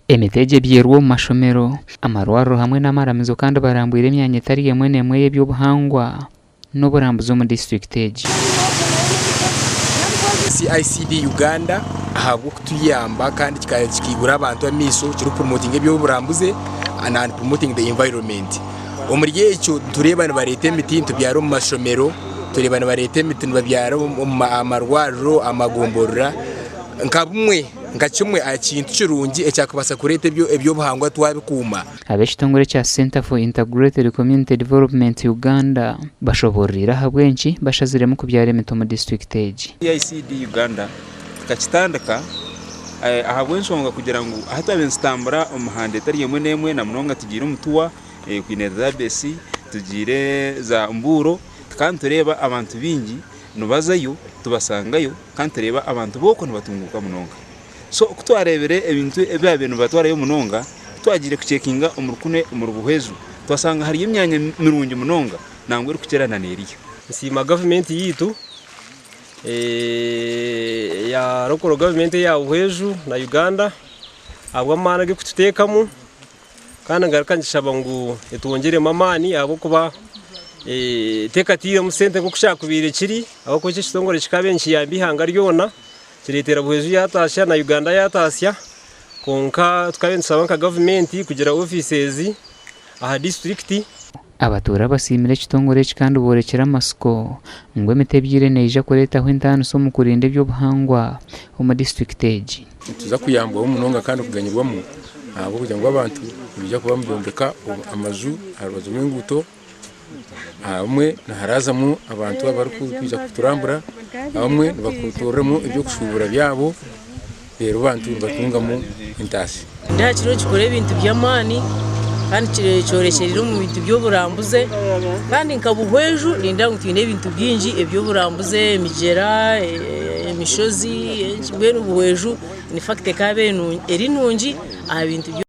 Emiti egi ebyirwe omu mashomero, amarwariro hamwe n'amaramizo kandi barambwire emyanya etari emwe n'emwe ey'eby'obuhangwa n'oburambuzi omu disiturikiti egi. CICD Uganda ahabw'okutuyamba kandi kikaigura abantu amaisho kirikupromotinga eby'oburambuzi and promoting the environment. Omuri ekyo nitureeba nibareeta emiti nitubyara omu mashomero, tureeba nibareeta emiti nibabyara omu marwariro, amagomborora nka bumwe. Nka kimwe aha kintu kirungi ekyakubaasa kureeta eby'obuhangwa twabikuuma. Ab'ekitongore ekya Centre for Integrated Community Development Uganda bashoboororeire ahabw'enki bashaziremu kubyara emiti omu disiturikiti egi. CICD Uganda tukakitandika ahabw'enshonga kugira ngu ahu twabaire nitutambura omu mihanda etari emwe n'emwe na munonga tugiire omu tuwa, twine Zabesi, tugiire za Mbuuro, tukaba nitureeba abantu baingi nibazayo tubasangayo kandi tureeba abantu b'okwo nibatunguuka munonga. So ku twareebire ebintu ebi baabaire nibatwarayo munonga, ku twagiire kucekinga omuri kunu omuri Buhweju, twashanga hariyo emyanya mirungi munonga nangwa erikukira na n'eriyo. Nsiima gavumenti yaitu eya local gavumenti eya Buhweju na Uganda ahabw'amaani agu erikututeekamu Kandi ngaruka ngishaba ngu etwongyeremu amaani ahabw'okuba tekatairemu sente nk'oku kyakubaire kiri ahabw'okuba eki ekitongore kikabaire nikiyamba eihanga ryona kireetera Buhweju yataasya na Uganda yataasya kwonka tukabaire nitusaba nka gavumenti kugira ofiisi ezi aha disiturikiti. Abatuura basiimire ekitongore eki kandi boorekire amatsiko ngu emiti ebyaire neija kureetaho entaaniso omu kurinda eby'obuhangwa omu disiturikiti egi. Nituza kuyambwaho munonga kandi kuganyirwamu ahabw'okugira ngu abantu nibaija kuba nibombeka amaju aha rubaju rw'enguuto, abamwe niharaazamu abantu abarikwija kuturambura, abamwe nibakutooreramu eby'okushuubura byabo reero abantu nibatungamu entaasya. Nindeeba kiriyo nikikora ebintu by'amaani kandi kyorekyereire omu bintu by'oburambuzi kandi nka Buhweju nindeeba ngu twine ebintu bingi eby'oburambuzi emigyera, emishozi mbwenu Buhweju in fact ekaaba eri nungi aha bintu.